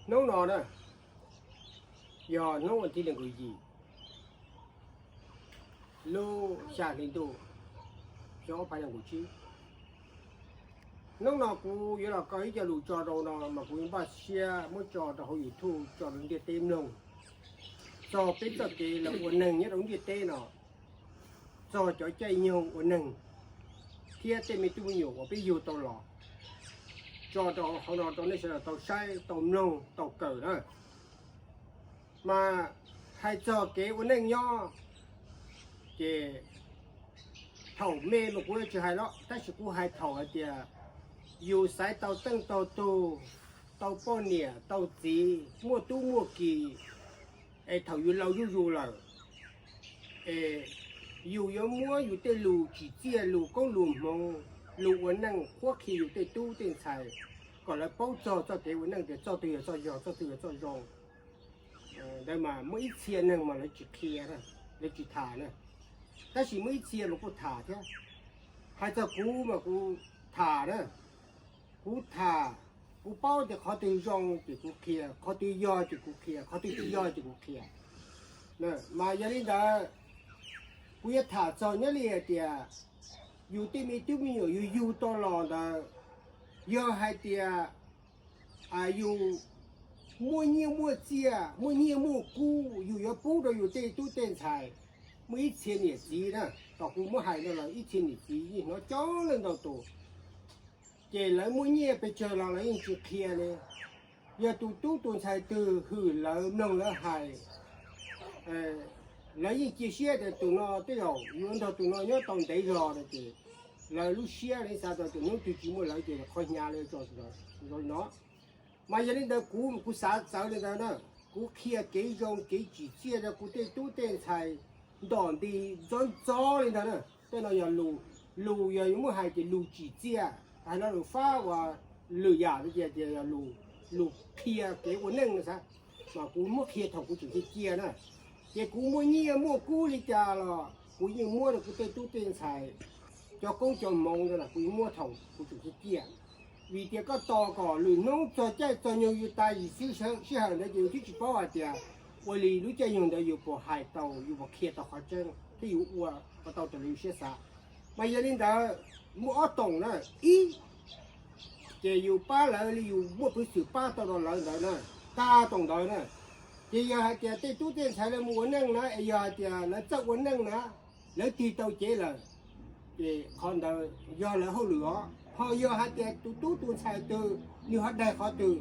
Hnub no na, yog hnub vas thib nees nkaum yim, lub xya hli ntuj, xyoo ob phav nees nkaum tsib. Hnub no kuv yuav los koj ib co lus tso rau no mas kuv yuav npaj siab muab tso rau hauv YouTube tso rau ntiaj teb mloog txog peb txoj kev los ua neeg nyob rau ntiaj teb no, txog cov caij nyoog ua neeg thiab tej me tub me nyuam uas peb yug tau los, tso rau hauv no rau nej sawv daws tau saib tau mloog tau kawm na. Mas hais txog kev ua neej nyob ces thaum me mas kuv tsis hais los tab sis kuv hais thaum hais tias yus xaiv tau teej tau tug, tau poj niam tau txiv, muaj tub muaj ki, es thaum yus laus zuj zus lawm es yus yuav muab yus tej lus tsim txiaj, lus koob lus hmoov, lus ua neej qhuab qhia yus tej tub tej ntxhais kom lawv paub txog txoj kev ua neej tias txoj twg yog txoj yog, txoj twg yog txoj zoo. Ntawd mas muaj ib txhia neeg mas lawv tsis qhia, lawv tsis tham na. Tab sis muaj ib txhia mas kuj tham thiab. Hais txog kuv mas kuv tham na, kuv tham, kuv paub tias qhov twg zoo ces kuv qhia, qhov twg yog ces kuv qhia, qhov twg tsis yog ces kuv qhia. Mas yog li ntawd, kuv yuav tham txog nyob li hais tias yus tej me tub me nyuam yus yug tau los ntawd, yog hais tias yus muaj nyiaj muaj txiaj, muaj nyiaj muaj kub, yus yuav pub rau yus tej tub tej ntxhais. Muaj ib txhia niam txiv na, tom kuv muab hais no los ib txhia niam txiv yeej hnov coob leej ntau tus, ces lawv muaj nyiaj pes tsawg los lawv yeej tsis qhia li. Yog tus tub tus ntxhais twg hwm lawv mloog lawv hais, lawv yeej cia siab tias tus no tej zaum yuav nrog tus no nyob tau ntev zog no ces lawv lub siab li xav tau tias hnub twg tsis muaj lawv ces qhov hnyav li no. Mas yog li ntawd kuv, kuv xav txawv li ntawd na, kuv qhia kev zoo kev tsim txiaj rau kuv tej tub tej ntxhais ntom nti ntxov ntxov li ntawd na. Tej no yog lus, lus yog yuav muab hais tias lus tsim txiaj, hais lo lus fab uas lwm yam no ces tias yog lus qhia kev ua neej no xav. Mas kuv muab qhia thaum kuv tseem ciaj ciaj na, ces kuv muaj nyiaj muaj kub li cas los kuv yeej muab rau kuv tej tub tej ntxhais. Cov koob cov hmoov ntawd los kuv yeej muab thaum kuv tseem ciaj ciaj. Vim tias koj tos kom lwm hnub txog caij txog nyoog yus tas yus sij hawm ntawd ces yus twb tsis paub hais tias ua li lub caij nyoog ntawd yus puas hais tau, yus puas qhia tau qhov tseeb thiab yus ua kom tau raws li yus siab xav. Mas yog li ntawd, muaj ob toom na. Ib, ces yus pab lawv li yus muaj peev xwm pab tau rau lawv ntawd na, tag toom ntawd na. Ces yog hais tias tej tub tej ntxhais lawv mus ua neej na, es yog hais tias lawv txawj ua neej na, lawv tig tau cev lawm, ces qhov ntawd yog lawv hauj lwm os. Ho yog hais tias tus tub tus ntxhais twg nws ho daig qhov twg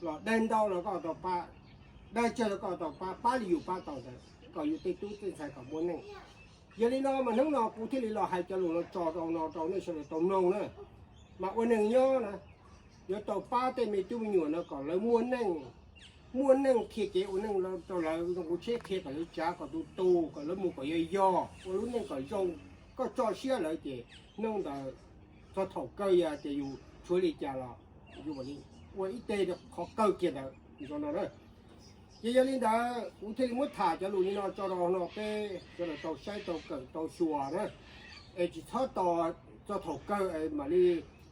los daig ntau los koj tau pab, daig tsawg los koj tau pab, pab li yus pab tau ntawd kom yus tej tub tej ntxhais kom muaj neej. Yog li no mas hnub no kuv thiaj li los hais cov lus no tso rau no rau nej sawv daws tau mloog na. Mas ua neeg nyob na, yuav tau pab tej me tub me nyuam no kom lawv muaj neej, muaj neej qhia kev ua neej rau lawv zoo kuv tsheb qhia kom lawv tsav kom tus tus kom lawv mus kom yog yog ua lub neej kom zoo. Koj tso siab lawv ces hnub ntawd txog thaum kawg yog tias yus tshuav li cas los yus ua ib teg qhov kawg kiag ntawd no. Ces yog li ntawd kuv thiaj li muab tham cov lus li no tso rau no peb sawv daws tau saib tau kawm tau xyuas na. Es tsis txhob tos txog thaum kawg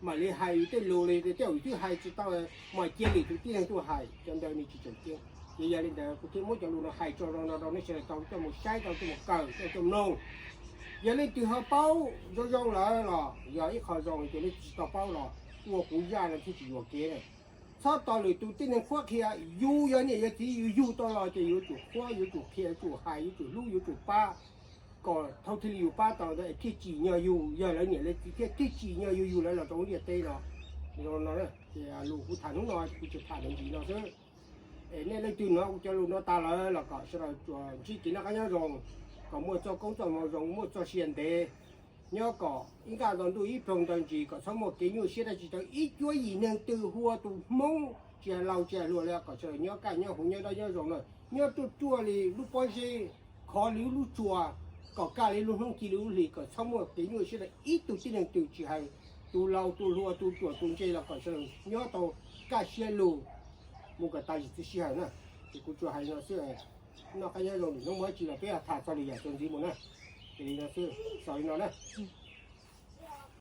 mam li hais yus tej lus li, tej zaum yus twb hais tsis tau, mam cia lwm tus tib neeg tuaj hais, cov ntawd nws tsis tseem ceeb. Ces yog li ntawd kuv thiaj muab cov lus no hais tso rau no rau nej sawv daws tau coj mus saib, tau coj mus kawm, coj coj mloog. Yog leej twg ho paub zoo zoo lawm los yog ib qho zoo, ces leej twg tsis tau paub los ua kuv zaj no thiaj tsis yuam kev na. Txhob tos lwm tus tib neeg qhuab qhia, yus yog niam yog txiv yus yug tau los ces yuav tsum qhuab, yuav tsum qhia, yuav tsum hais, yuav tsum hlub, yuav tsum pab, kom thaum twg li yus pab tau ntawd es thiaj tsim nyog yus, yog lawv niam lawv txiv thiaj thiaj tsim nyog yus yug lawv los rau ntiaj teb no. Ces lus kuv tham hnub no kuv tsuas tham ntawm ntsis no xwb. Es nej leej twg hnov kuv cov lus no tas lawm los kom sawv daws tsuas ntsib kev noj qab nyob zoo, kom muaj txoj koob txoj hmoov zoo, muaj txoj sia ntev, nyob kom ib nqaj nto ntuj ib ploog nto ntsis, kom txhob muaj kev nyuaj siab dab tsi rau ib cuab yim neeg twg hu ua tus Hmoob, tsis hais laus tsis hais hluas li, kom sawv daws nyob kaj nyob huv nyob dawb nyob zoo na, nyob ruaj ruaj li lub pob zeb, khov li lub tsua, kom kaj li lub hnub ci li lub hlis, kom txhob muaj kev nyuaj siab rau ib tug tib neeg twg, tsis hais tus laus tus hluas tus ruam tus ntse los kom sawv daws nyob tau kaj siab lug mus kom tas zim txoj sij hawm na. Ces kuv tsuas hais li no xwb, noj qab nyob zoo, lwm hnub muaj dab tsi los peb tham txog lwm yam txuas ntxiv mus na. Ces li no xwb, xaus li no na.